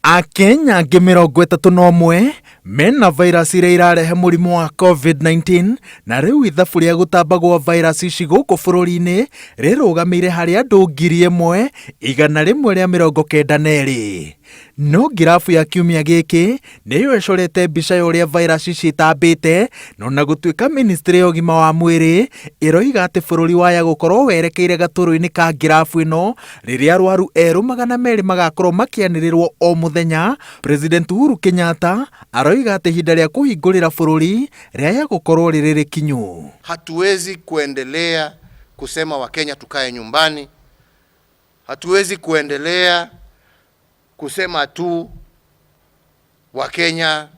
Akenya angĩ 31 mena virus iria irarehe mũrimũ wa COVID-19 na rĩu ithabu rĩa gũtamba gwa virus ici gũkũ bũrũri-inĩ rĩrũgamĩire harĩ andũ 1,192. No ngirabu ya kiumia gĩkĩ nĩyo ĩcorete mbica ya ũrĩa virus ici itambĩte na ona gũtuĩka ministry ya ũgima wa mwĩrĩ ĩroiga atĩ bũrũri waya gũkorwo werekeire gatũrũ-inĩ ka ngirabu ĩno rĩrĩa arwaru erũ 200 magakorwo makĩanĩrĩrwo o mũthenya, President Uhuru Kenyatta aroiga atĩ ihinda rĩa kũhingũrĩra bũrũri rĩaya gũkorwo rĩrĩ rĩkinyu. Hatuwezi kuendelea kusema Wakenya tukae nyumbani. Hatuwezi kuendelea kusema tu Wakenya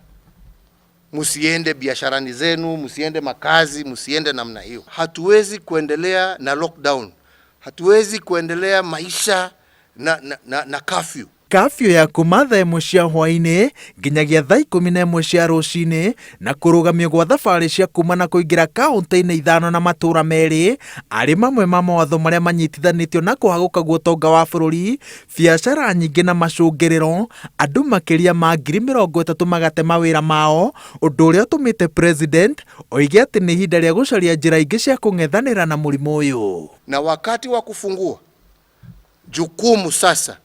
musiende biasharani zenu, musiende makazi, musiende namna hiyo. Hatuwezi kuendelea na lockdown, hatuwezi kuendelea maisha na curfew. Kafyu ya kuma thaa 1 cia hwaĩ-inĩ nginyagia thaa 11 cia rũcinĩ na kũrũgamio gwa thabarĩ cia kuma na kũingĩra kaũntĩ-inĩ ithano na matũra merĩ arĩ mamwe ma mawatho marĩa manyitithanĩtio na kũhagũka gwa ũtonga wa bũrũri, biacara nyingĩ na macũngĩrĩro andũ makĩria ma 30,000 magate mawĩra mao, ũndũ ũrĩa ũtũmĩte president oige atĩ nĩ ihinda rĩa gũcaria njĩra ingĩ cia kũng'ethanĩra na mũrimũ ũyũ. Na wakati wa kufungua jukumu sasa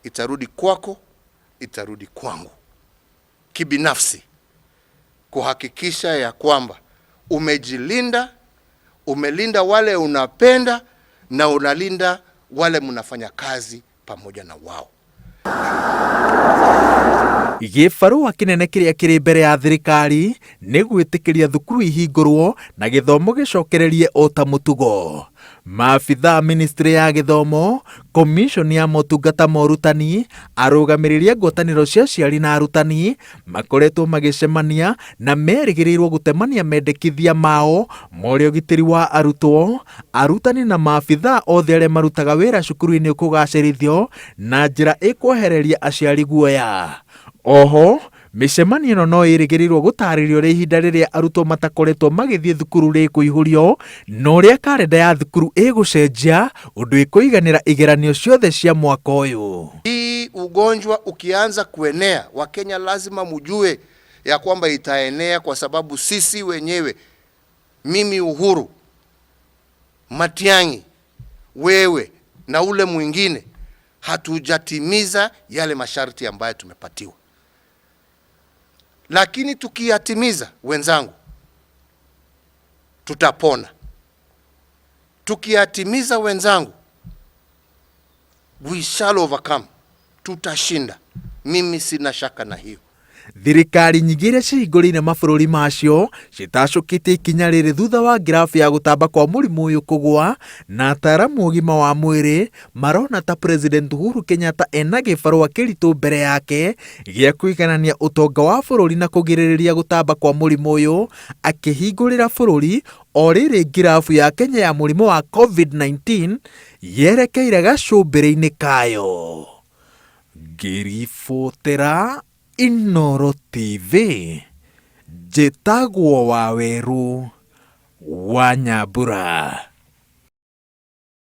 itarudi kwako, itarudi kwangu kibinafsi kuhakikisha ya kwamba umejilinda, umelinda wale unapenda na unalinda wale mnafanya kazi pamoja na wao. Gĩbarũa kĩnene kĩrĩa kĩrĩ mbere ya thirikari nĩ gwĩtĩkĩria thukuru ihingũrwo na gĩthomo gĩcokererie o ta mũtugo. Maabithaa ministry ya gĩthomo, commission ya motungata ma ũrutani, arũgamĩrĩri a ngwatanĩro cia aciari na arutani makoretwo magĩcemania na merĩgĩrĩirwo gũtemania mendekithia mao ma ũrĩa ũgitĩri wa arutwo, arutani na maabithaa othe arĩa marutaga wĩra cukuru-inĩ ũkũgacĩrithio na njĩra ĩkwehereria aciari guoya. Oho, mĩcemanio ĩno no ĩrĩgĩrĩirwo gũtarĩrio ũrĩa ihinda rĩrĩa arutwo matakoretwo magĩthiĩ thukuru rĩkũihũrio na ũrĩa karenda ya thukuru ĩgũcenjia ũndũ ĩkũiganĩra igeranio ciothe cia mwaka ũyũ. Hii ugonjwa ukianza kuenea, Wakenya lazima mujue ya kwamba itaenea, kwa sababu sisi wenyewe, mimi Uhuru, Matiang'i, wewe na ule mwingine, hatujatimiza yale masharti ambayo tumepatiwa. Lakini tukiyatimiza, wenzangu, tutapona. Tukiyatimiza, wenzangu, we shall overcome, tutashinda. Mimi sina shaka na hiyo. Thirikari nyingĩ iria cihingũrĩire mabũrũri macio citacũkĩtie ikinya rĩrĩ thutha wa ngirabu ya gũtamba kwa mũrimũ ũyũ kũgũa, na ataaramu ũgima wa mwĩrĩ marona ta President Uhuru Kenyatta ena gĩbarũa kĩritũ mbere yake gĩa kũiganania ũtonga wa bũrũri na kũgirĩrĩria gũtamba kwa mũrimũ ũyũ akĩhingũrĩra bũrũri o rĩrĩ ngirabu ya Kenya ya mũrimũ wa COVID-19 yerekeire gacũmbĩrĩ-inĩ kayo. Ngĩribotera Inooro TV, njĩtagwo Wawerũ wa Nyambura.